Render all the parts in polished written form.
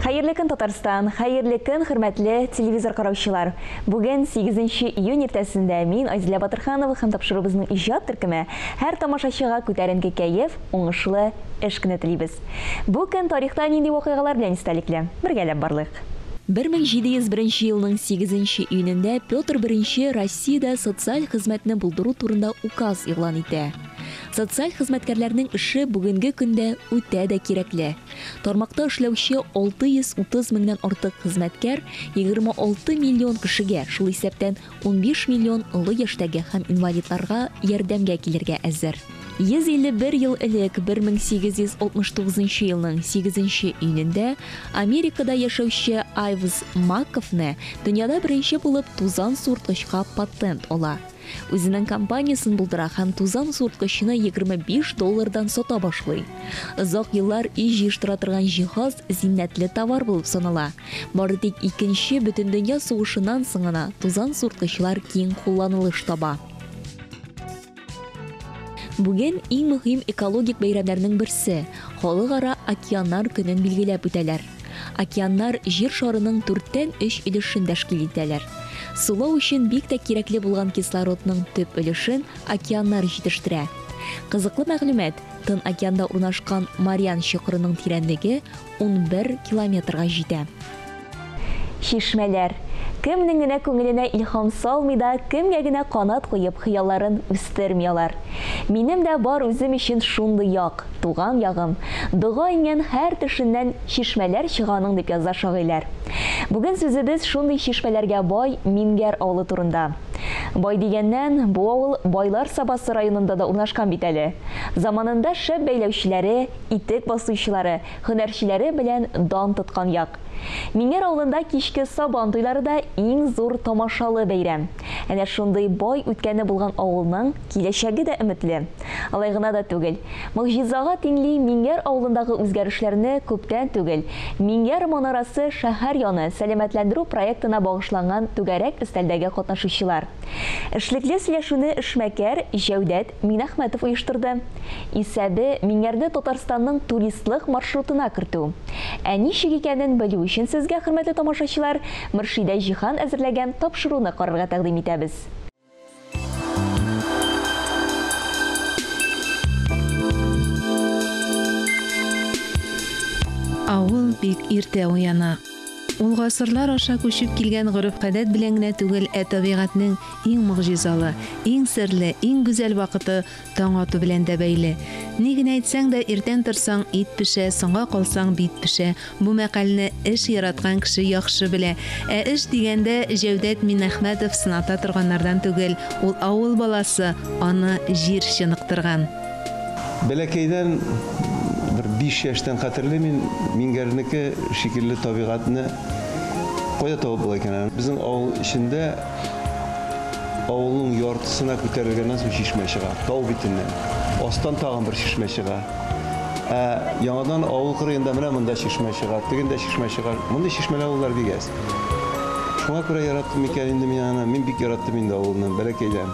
Хәерле көн, Татарстан! Хәерле көн, хөрмәтле телевизор караучылар! Бүген 8 июнь иртәсендә мин, Айзилә Батырханова һәм тапшыруыбызның иҗат төркеме һәр тамашачыга күтәренке кәеф, уңышлы эш көне телибез. Бу көн тарихта нинди вакыйгалар белән истәлекле? Бергәләп барлыйк. 1701 елның 8 июнендә Петр I Россиядә социаль хезмәтне булдыру турында указ игълан итә. Социаль хезмәткәрләрнең эше бүгенге көндә үтә дә кирәкле. Тармакта эшләүче 630 меңнән артык хезмәткәр 26 миллион кешегә, шул исәптән 15 миллион олы яшьтәге һәм инвалидларга ярдәмгә килергә әзер. 151 ел элек 1869 елның 8 июнендә Америкада яшәүче Айвз Маккофне дөньяда беренче булып тузан суырткычка патент ала. Үзенең компаниясен булдыра һәм тузан суырткычны 25 доллардан сата башлый. Озак еллар өй җыештыра торган җиһаз зиннәтле товар булып санала. Бары тик икенче бөтендөнья сугышыннан соң гына тузан суырткычлар киң кулланылыш таба. Бүген иң мөһим экологик бәйрәмнәрнең берсе Халыкара океаннар көнен билгеләп үтәләр. Океаннар Җир шарының 3/4 өлешен тәшкил итәләр. Сулау өчен бик тә кирәкле булган кислородның төп өлешен океаннар җитештерә. Кызыклы мәгълүмат: Тын океанда урнашкан Мариан чокырының тирәнлеге 11 километрга җитә. Чишмәләр. Кемнең генә күңеленә илһам салмый да, кемгә генә канат куеп хыялларын үстерми алар. Минем дә бар үзем өчен шундый як, туган ягым. Дога иңгән һәр төшеннән чишмәләр чыганың дип яза шагыйрьләр. Бүген сүзебез шундый чишмәләргә бай Мингәр авылы турында. Бай дигәннән, бу авыл Байлар Сабасы районында да урнашкан бит әле. Заманында шәп бәйләүчеләре, итек басучылары, һөнәрчеләре белән дан тоткан як. Мингәр авылында кичке сабан туйлары да иң зур тамашалы бәйрәм. Әнә шундый бай үткәне булган авылның киләчәге дә өметле. Алай гына да түгел. Могҗизага тиңли Мингәр авылындагы үзгәрешләрне күптән түгел. Мингәр манарасы шәһәр яны сәламәтләндерү проектына багышланган түгәрәк өстәлдәге катнашучылар. Эшлекле сөйләшүне эшмәкәр Җәүдәт Минәхмәтов оештырды. Исәбе Мингәрне Татарстанның туристлык маршрутына кертү. Ә ничек икәнен белү өчен сезгә, хөрмәтле тамашачылар, Мөршидә Җиһан әзерләгән тапшыруны карарга тәкъдим итәбез. Авыл бик иртә уяна. Ул гасырлар аша күчеп килгән гореф-гадәт белән генә түгел, ә табигатьнең иң могҗизалы, иң серле, иң гүзәл вакыты таң ату белән дә бәйле. Ни генә әйтсәң дә, иртән торсаң ит пешә, соңга калсаң бит пешә. Бу мәкальне эш яраткан кеше яхшы белә. Ә эш дигәндә Җәүдәт Минәхмәтов сыната торганнардан түгел. Ул авыл баласы, аны җир чыныктырган. Бәләкәйдән бер 5 яшьтән хәтерлим мин Мингәрнеке шикелле табигатьне кайда табып була икән? Безнең авыл эчендә авылның яртысына күтәрелгәннән соң чишмә чыга, тау битеннән. Астан тагын бер чишмә чыга. Ә яңадан авыл кырыенда менә монда чишмә чыга, тегендә чишмә чыга. Мондый чишмәләр авыллар бик әз. Шуңа күрә яраттым икән инде мин аны. Мин бик яраттым инде авылны бәләкәйдән.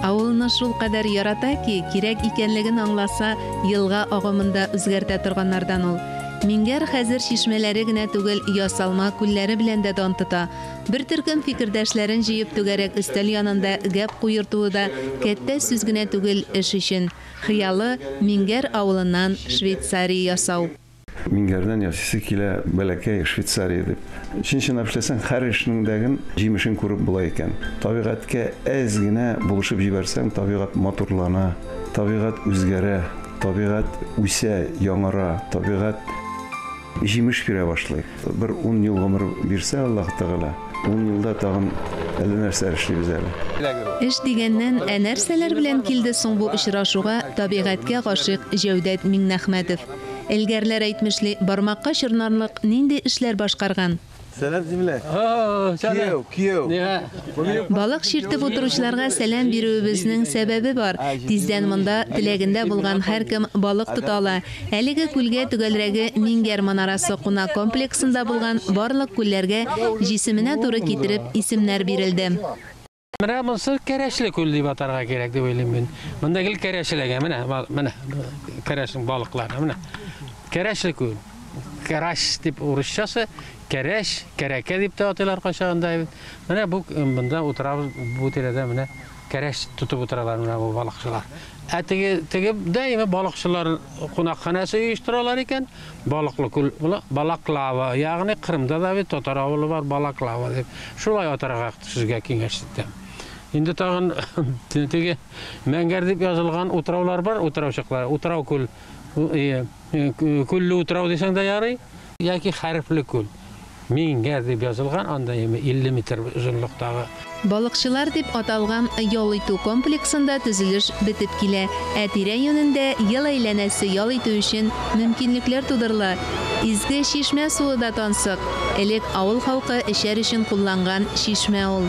Авылны шул кадәр ярата ки, кирәк икәнлеген аңласа, елга агымында үзгәртә торганнардан ул. Мингәр хәзер чишмәләре генә түгел, ясалма күлләре белән дә дан тота. Бер төркем фикердәшләрен җыеп түгәрәк өстәл янында гәп куертуы да кәттә сүз генә түгел эш өчен. Хыялы Мингәр авылыннан Швейцария ясау. Мингәрдән ясыйсы килә бәләкәй Швейцария дип. Чын-чынлап эшләсәң, һәр эшнең дәген җимешен күреп була икән. Табигатькә әз генә булышып җибәрсәң, табигать матурлана, табигать үзгәрә, табигать үсә, яңара, табигать җимеш бирә башлый. Бер 10 ел гомер бирсә Аллаһ Тәгалә, 10 елда тагын әллә нәрсәләр эшлибез әле. Эш дигәннән, ә нәрсәләр белән килде соң бу очрашуга табигатькә гашыйк Җәүдәт Миңнәхмәтов? Элгәрләр әйтмешли, бармакка чорнарлык нинди эшләр башкарган? Сәлам, земляк. Кияү, кияү. Балык чиртеп утыручыларга сәлам бирүебезнең сәбәбе бар. Тиздән монда теләгендә булган һәркем балык тота ала. Әлеге күлгә, төгәлрәге Мингәр манарасы кунак комплексында булган барлык күлләргә җисеменә туры китереп исемнәр бирелде. Менә монысы Кәрәшле күл дип атарга кирәк дип уйлыйм мин. Монда гел кәрәшлегә, менә, менә кәрәшнең балыклары, менә. Кәрәшле күл. Карась дип урысчасы, кәрәш, кәрәкә дип тә атыйлар кайчагында. Менә бу монда утырабыз, бу тирәдә менә кәрәш тотып утыралар менә бу балыкчылар. Ә теге теге даими балыкчылар кунакханәсе оештыралар икән. Балыклы күл була, Балаклава, ягъни Кырымда да бит татар авылы бар, Балаклава дип. Шулай атарга сезгә киңәш итәм. Инде тагын теге Мәңгәр дип язылган утраулар бар, утраучыклар, утрау күл, күлле утрау дисәң дә ярый, яки хәрефле күл. Миңгәр дип язылган, анда яме 50 метр озынлыктагы. Балыкчылар дип аталган ял итү комплексында төзелеш бетеп килә, ә тирә-юнендә ел әйләнәсе ял итү өчен мөмкинлекләр тудырыла. Изге чишмә суы да тансык. Элек авыл халкы эчәр өчен кулланган чишмә ул.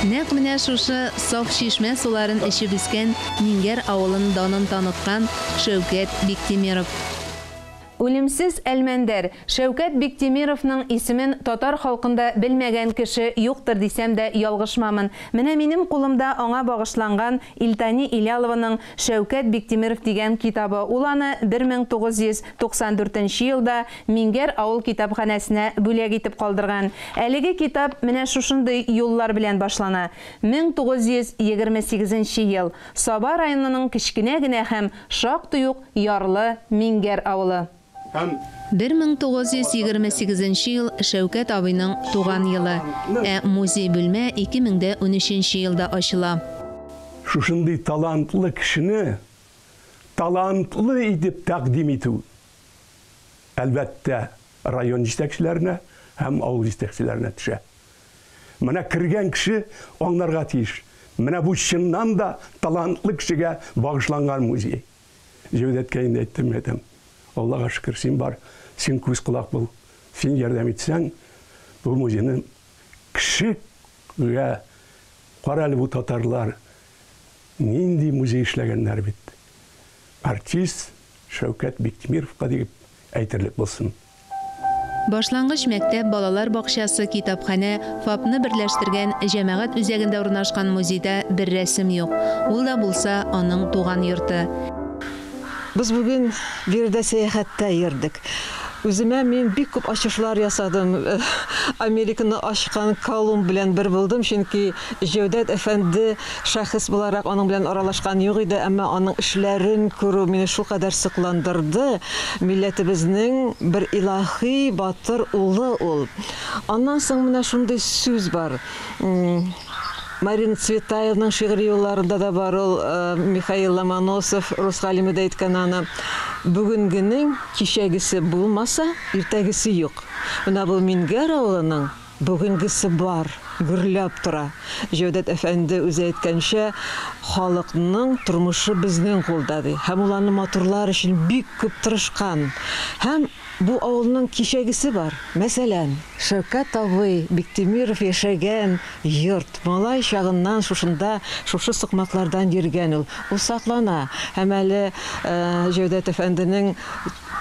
Нәкъ менә шушы саф чишмә суларын эчеп үскән Миңгәр авылын данын таныткан Шәүкәт Биктимеров. Үлемсез Әлмәндәр, Шәүкәт Биктимеровның исемен татар халкында белмәгән кеше юктыр дисәм дә ялгышмамын. Менә минем кулымда аңа багышланган Илтани Илялованың Шәүкәт Биктимеров дигән китабы. Ул аны 1994 нче елда Миңгәр авыл китапханәсенә бүләк итеп калдырган. Әлеге китап менә шушындый юллар белән башлана, 1928 нче ел. Саба районының кечкенә генә һәм шактый ук ярлы Миңгәр авылы. Һәм. 1928 нче ел Шәүкәт абыйның туган елы. Ә музей-бүлмә 2013 нче елда ачыла. Шушындый талантлы кешене талантлы итеп тәкъдим итү, әлбәттә, район җитәкчеләренә һәм авыл җитәкчеләренә төшә. Менә кергән кеше аңларга тиеш, менә бу чыннан да талантлы кешегә багышланган музей. Җәүдәткә инде әйттем, әйтәм, Аллага шөкер, син бар, син күз-колак бул, син ярдәм итсәң, бу музейны кешегә, кара әле бу татарлар нинди музей эшләгәннәр бит. Артист Шәүкәт Биктимировка дип әйтерлек булсын. Башлангыч мәктәп, балалар бакчасы, китапханә, ФАПны берләштергән җәмәгать үзәгендә урнашкан музейда бер рәсем юк. Ул да булса, аның туган йорты. Без бүген биредә сәяхәттә йөрдек. Үземә мин бик күп ачышлар ясадым. Американы ачкан Колумб белән бер булдым, чөнки Җәүдәт әфәнде шәхес буларак аның белән аралашкан юк иде, әмма аның эшләрен күрү мине шулкадәр сокландырды. Милләтебезнең бер илаһи батыр улы ул. Аннан соң менә шундый сүз бар. Марина Цветаевның шигъри юлларында да бар ул, Михаил Ломоносов, рус галиме дә әйткән аны. Бүгенгенең кичәгесе булмаса, иртәгесе юк. Менә бу Мингәр авылының бүгенгесе бар, гөрләп тора. Җәүдәт әфәнде үзе әйткәнчә, халыкның тормышы безнең кулда, ди. Һәм ул аны матурлар өчен бик күп тырышкан. Һәм бу авылның кичәгесе бар. Мәсәлән, Шәүкәт абый Биктимиров яшәгән йорт. Малай чагыннан шушында, шушы сукмаклардан йөргән ул. Ул саклана. Һәм әле Җәүдәт әфәнденең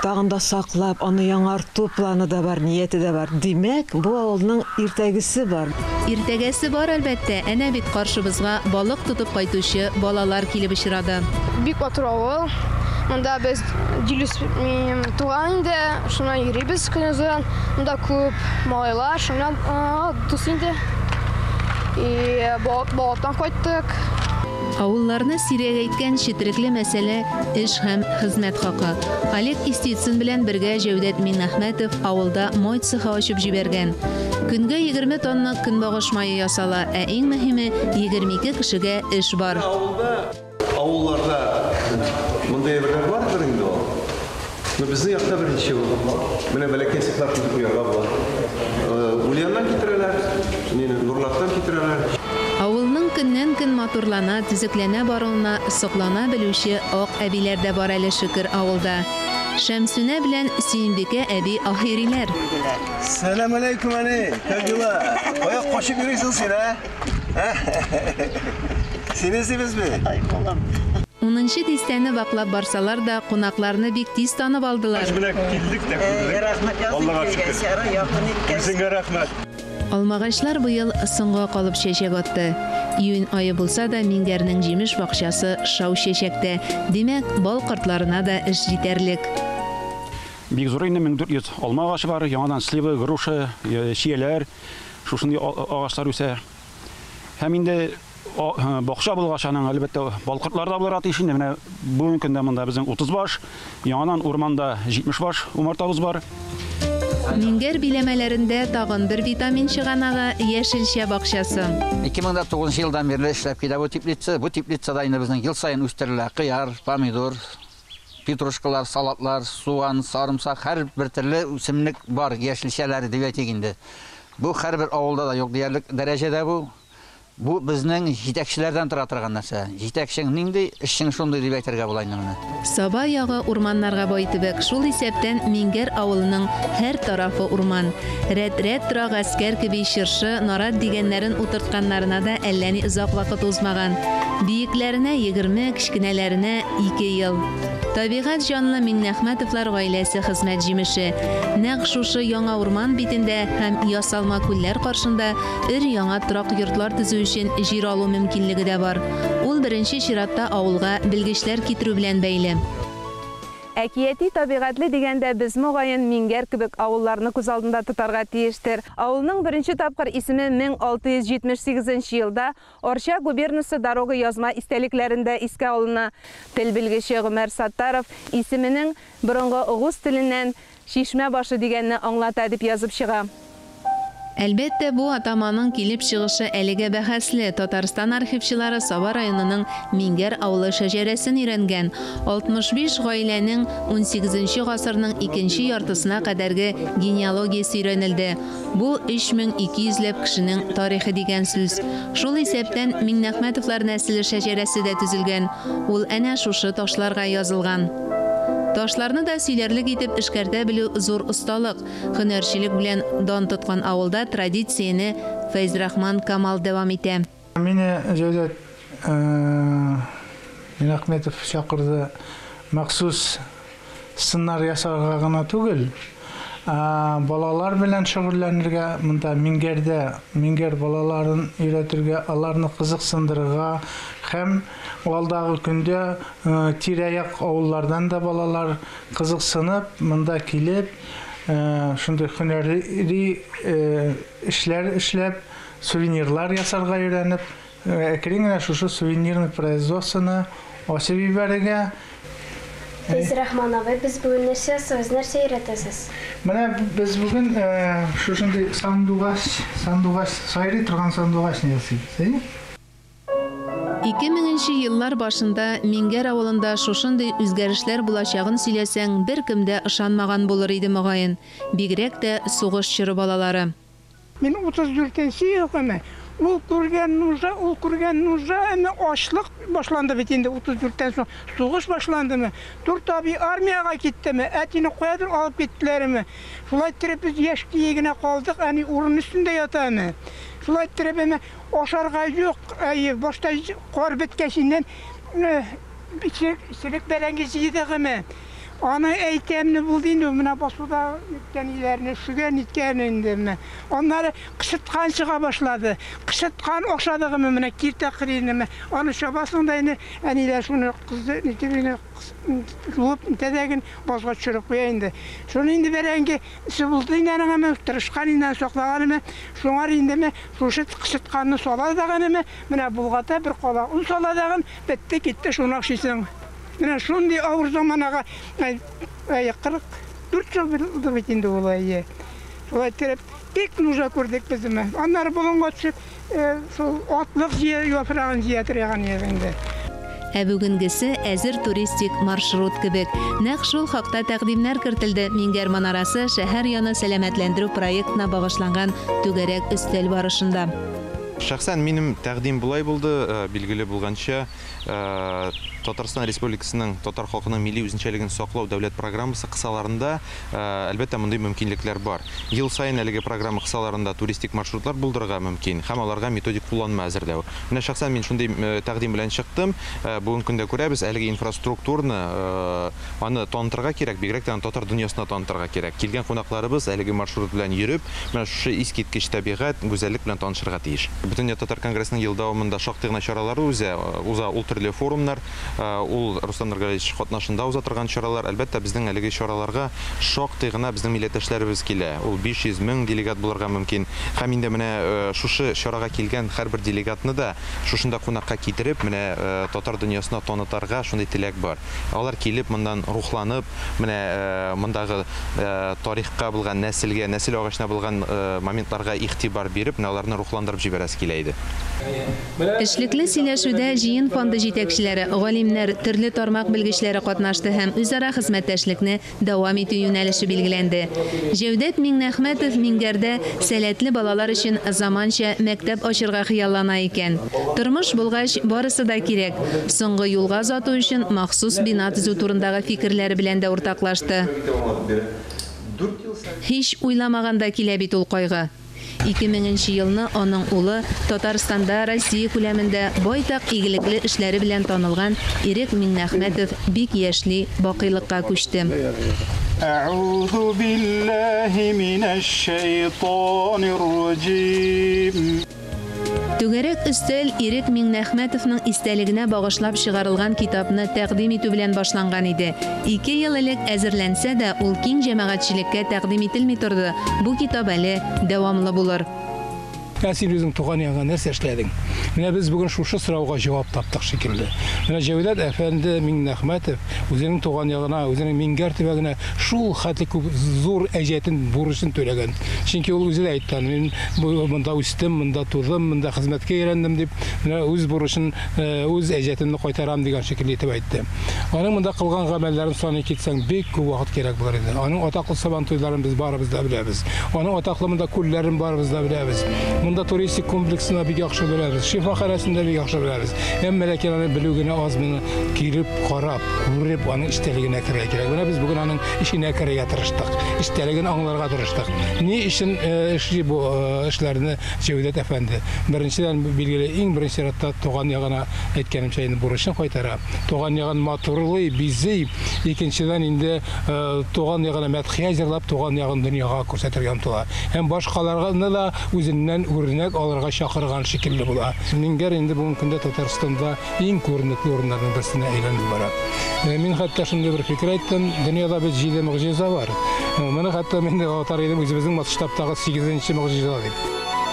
тагын да саклап, аны яңарту планы да бар, нияте дә бар. Димәк, бу авылның иртәгесе бар. Иртәгәсе бар, әлбәттә. Әнә бит каршыбызга балык тотып кайтучы балалар килеп очрады. Бик матур авыл. Монда без Дилүс минем туган инде, шуннан йөрибез көнозын. Монда күп малайлар, шуннан дус инде. И балыктан кайттык. Авылларны сирәгәйткән четерекле мәсьәлә, эш һәм хезмәт хакы. Олег Истицын белән бергә Җәүдәт Миңнәхмәтов авылда май цехы ачып җибәргән. Көнгә 20 тонна көнбагыш мае ясала, ә иң мөһиме, 22 кешегә эш бар. Авылларда мондый әйберләр бардыр инде ул. Но безнең якта беренче ул. Менә бәләкәй цехлар төзеп куярга була. Ульяннан китерәләр, мине Нурлаттан китерәләр. Авылның көннән-көн матурлана, төзекләнә баруына соклана белүче ак әбиләр дә бар әле шөкер авылда. Шәмсүнә белән Сөембикә әби ахириләр. Сәлам алейкум, әни! Как дела? Кая качып йөрисең син, ә? Сине эзлибез бит. Ай, балам. Унынчы дистәне ваклап барсалар да, кунакларны бик тиз танып алдылар. Без менә килдек тә күрдек. Рәхмәт, язып Аллага килгән, шөкер. чара якын иткән. Үзеңә рәхмәт. Алмагачлар быел соңга калып чәчәк атты. Июнь ае булса да, Миңгәрнең җимеш бакчасы шау чәчәктә. Димәк, бал кортларына да эш җитәрлек. Бик зур инде, 1400 алма агачы бар, яңадан слива, груша, чияләр, шушындый агачлар үсә. Һәм инде бакча булгач, аның, әлбәттә, балкортлар да булырга тиеш инде. Менә бүгенге көндә монда безнең 30 баш, яңадан урманда 70 баш умартабыз бар. Миңгәр биләмәләрендә тагын бер витамин чыганагы, яшелчә бакчасы. 2009 елдан бирле эшләп килә бу теплица. Бу теплицада инде безнең ел саен үстерелә кыяр, помидор, петрушкалар, салатлар, суган, сарымсак, һәрбер төрле үсемлек бар, яшелчәләр дип әйтик инде. Бу һәрбер авылда да юк диярлек дәрәҗәдә бу. Бу безнең җитәкчеләрдән тора торган нәрсә. Җитәкчең нинди, эшчең шундый дип әйтергә була инде моны. Саба ягы урманнарга бай төбәк, шул исәптән Миңгәр авылының һәр тарафы урман. Рәт-рәт тора гаскәр кеби чыршы, нарат дигәннәрен утыртканнарына да әллә ни озак вакыт узмаган. Биекләренә 20, кечкенәләренә 2 ел. Табигать җанлы Миңнәхмәтовлар гаиләсе хезмәт җимеше. Нәкъ шушы яңа урман битендә һәм ясалма күлләр каршында өр-яңа торак йортлар төзү өчен җир алу мөмкинлеге дә бар. Ул беренче чиратта авылга белгечләр китерү белән бәйле. Әкияти табигатьле дигәндә без мөгаен Миңгәр кебек авылларны күз алдында тотарга тиештер. Авылның беренче тапкыр исеме 1678 елда Арча губернасы дорога язма истәлекләрендә искә алына. Тел белгече Гомәр Саттаров исеменең борынгы огуз теленнән чишмә башы дигәнне аңлата дип язып чыга. Әлбәттә, бу атаманың килеп чыгышы әлегә бәхәсле. Татарстан архивчылары Саба районының Миңгәр авылы шәҗәрәсен өйрәнгән. 65 гаиләнең 18 гасырның икенче яртысына кадәрге генеалогиясе өйрәнелде. Бу 3200 ләп кешенең тарихы дигән сүз. Шул исәптән Миңнәхмәтовлар нәселе шәҗәрәсе дә төзелгән. Ул әнә шушы ташларга язылган. Ташларны да сөйләрлек итеп эшкәртә белү зур осталык. Һөнәрчелек белән дан тоткан авылда традицияне Фәйзрахман Камал дәвам итә. Мине Җәүдәт Минәхметов чакырды махсус сыннар ясарга гына түгел, балалар белән шөгыльләнергә, монда Миңгәрдә Миңгәр балаларын өйрәтергә, аларны кызыксындырырга һәм алдагы көндә тирә-як авыллардан да балалар кызыксынып, монда килеп, шундый һөнәри эшләр эшләп, сувенирлар ясарга өйрәнеп, әкрен генә шушы сувенирный производствоны ачып җибәрергә. Фәйзрахман абый, без бүген нәрсә ясыйбыз, нәрсә өйрәтәсез? Менә без бүген шушындый сандугач, сандугач, сайрый торган сандугачны ясыйбыз, әйе? 2000 нче еллар башында Миңгәр авылында шушындый үзгәрешләр булачагын сөйләсәң, беркем дә ышанмаган булыр иде, мөгаен. Бигрәк тә сугыш чоры балалары. Мин 34 нче елгымы, ул күргән нужа, ул күргән нужа, әмма ачлык башланды бит инде 34 тән соң, сугыш башландымы, Дүрт абый армиягә киттеме, әтине каядыр алып киттеләрме, шулай иттереп без яшь көе генә калдык, әни урын өстендә ята әме. Шулай иттереп әмма ашарга юк, әйе, башта кар беткәч инде Черек бәрәңге җыйдыгымы? Аны әйтәмне булды инде, менә басуда ниткән иләрне, шөгән ниткән инде менә. Аннары кычыткан чыга башлады. Кычыткан ашадыгымы менә киртә кырыйнымы? Аны чабасың да инде, әниләр шуны кызды нитеп инде юып нитә дә ген базга төшереп куя инде. Шуны инде бәрәңге булды инде аның әмма тырышкан инде, саклаган әмма шуңар инде шушы кычытканны сала да гынымы, менә болгата бер калак он сала дагын, Бетте китте шуны ашыйсың. Менә шундый авыр заманага әй 44 ел булды бит инде ул әйе. Шулай иттереп бик нужа күрдек без менә. Аннары болынга төшеп шул атлык җыя яфрагын җыя торган идек инде. Ә бүгенгесе әзер туристик маршрут кебек. Нәкъ шул хакта тәкъдимнәр кертелде Миңгәр манарасы шәһәр яны сәламәтләндерү проектына багышланган түгәрәк өстәл барышында. Шәхсән минем тәкъдим болай булды, билгеле булганча, Татарстан Республикасының татар халкының милли үзенчәлеген саклау дәүләт программасы кысаларында, әлбәттә, мондый мөмкинлекләр бар. Ел саен әлеге программа кысаларында туристик маршрутлар булдырырга мөмкин һәм аларга методик кулланма әзерләү. Менә шәхсән мин шундый тәкъдим белән чыктым. Бүгенге көндә күрәбез, әлеге инфраструктураны, Аны танытырга кирәк, бигрәк тә аны татар дөньясына танытырга кирәк. Килгән кунакларыбыз әлеге маршрут белән йөреп, менә шушы искиткеч табигать, гүзәллек белән танышырга тиеш. Бөтендөнья татар конгрессының ел дәвамында шактый гына чаралары уза, уза, ул төрле форумнар, Ул Рөстәм Нургалиевич катнашында уза торган чаралар. Әлбәттә, безнең әлеге чараларга шактый гына безнең милләттәшләребез килә. Ул 500 мең делегат булырга мөмкин. Һәм инде менә шушы чарага килгән һәрбер делегатны да шушында кунакка китереп, менә татар дөньясына танытарга шундый теләк бар. Алар килеп, моннан рухланып, менә мондагы тарихка булган, нәселгә, нәсел агачына булган моментларга игътибар биреп, менә аларны рухландырып җибәрәсе килә иде. Эшлекле сөйләшүдә Җыен фонды җитәкчеләре, галимнәр, төрле тармак белгечләре катнашты һәм үзара хезмәттәшлекне дәвам итү юнәлеше билгеләнде. Җәүдәт Миңнәхмәтов Миңгәрдә сәләтле балалар өчен заманча мәктәп ачырга хыяллана икән. Тормыш булгач, барысы да кирәк. Соңгы юлга озату өчен махсус бина төзү турындагы фикерләре белән дә уртаклашты. Һич уйламаганда килә бит ул кайгы. 2000 нче елны аның улы, Татарстанда, Россия күләмендә байтак игелекле эшләре белән танылган Ирек Миңнәхмәтов бик яшьли бакыйлыкка күчте. Әгъузу биллаһи минәш-шәйтанир-раҗим. Түгәрәк өстәл Ирек Миңнәхмәтовның истәлегенә багышлап чыгарылган китапны тәкъдим итү белән башланган иде. Ике ел элек әзерләнсә дә, ул киң җәмәгатьчелеккә тәкъдим ителми торды, бу китап әле дәвамлы булыр. Ә син үзең туган ягыңа нәрсә эшләдең? Менә без бүген шушы сорауга җавап таптык шикелле. Менә Җәүдәт әфәнде Миңнәхмәтов үзенең туган ягына, үзенең Миңгәр төбәгенә шул хәтле күп зур әҗәтен, бурычын түләгән. Чөнки ул үзе дә әйтте аны, мин монда үстем, монда тудым, монда хезмәткә өйрәндем дип, менә үз бурычын, үз әҗәтемне кайтарам дигән шикелле итеп әйтте. Аның монда кылган гамәлләрен саный китсәң, бик күп вакыт кирәк булыр иде. Аның атаклы Сабантуйларын без барыбыз да беләбез. Аның атаклы монда күлләрен барыбыз да беләбез. Монда туристик комплексын да бик яхшы беләбез, шифаханәсен дә бик яхшы беләбез. Әмма ләкин аны белү генә аз, моны килеп карап, күреп, аның эчтәлегенә керергә кирәк. Менә без бүген аның эченә керергә тырыштык, эчтәлеген аңларга тырыштык. Ни өчен эшли бу эшләрне Җәүдәт әфәнде? Беренчедән, билгеле, иң беренче чиратта туган ягына, әйткәнемчә, инде бурычын кайтара. Туган ягын матурлый, бизи. Икенчедән, инде туган ягына мәдхия җырлап, туган ягын дөньяга күрсәтергә омтыла. Һәм башкаларны да үзеннән үрнәк алырга чакырган шикелле була. Миңгәр инде бүгенге көндә Татарстанда иң күренекле урыннарның берсенә әйләнеп бара. Мин хәтта шундый бер фикер әйттем, дөньяда бит җиде могҗиза бар. Моны хәтта мин атар идем үзебезнең масштабтагы сигезенче могҗиза дип.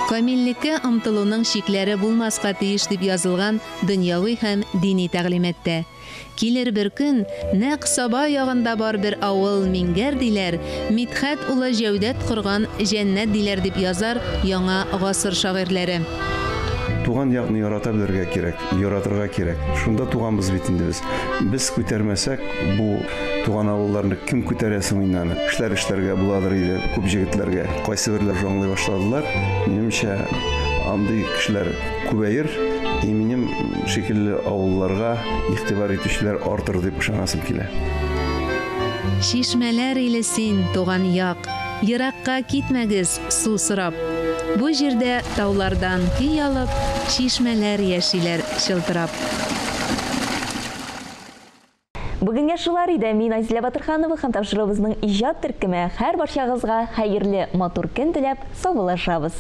Камиллеккә омтылуның чикләре булмаска тиеш дип язылган дөньяви һәм дини тәгълиматта. Килер бер көн, нәкъ Саба ягында бар бер авыл, Миңгәр диләр, Мидхәт улы Җәүдәт корган җәннәт диләр, дип язар яңа гасыр шагыйрьләре. Туган якны ярата белергә кирәк, яратырга кирәк. Шунда туганбыз бит инде без. Без күтәрмәсәк, бу туган авылларны кем күтәрә соң инде аны? Эшләр эшләргә буладыр иде күп җегетләргә. Кайсыберләр уже аңлый башладылар. Минемчә, андый кешеләр күбәер, и минем шикелле авылларга игътибар итүчеләр артыр дип ышанасым килә. Чишмәләр иле син, туган як, Еракка китмәгез су сорап. Бу җирдә таулардан көй алып, Чишмәләр яшиләр чылтырап. Бүгенгә шулар иде. Мин Айзилә Батырханова һәм тапшыруыбызның иҗат төркеме һәрбарчагызга хәерле, матур көн теләп саубуллашабыз.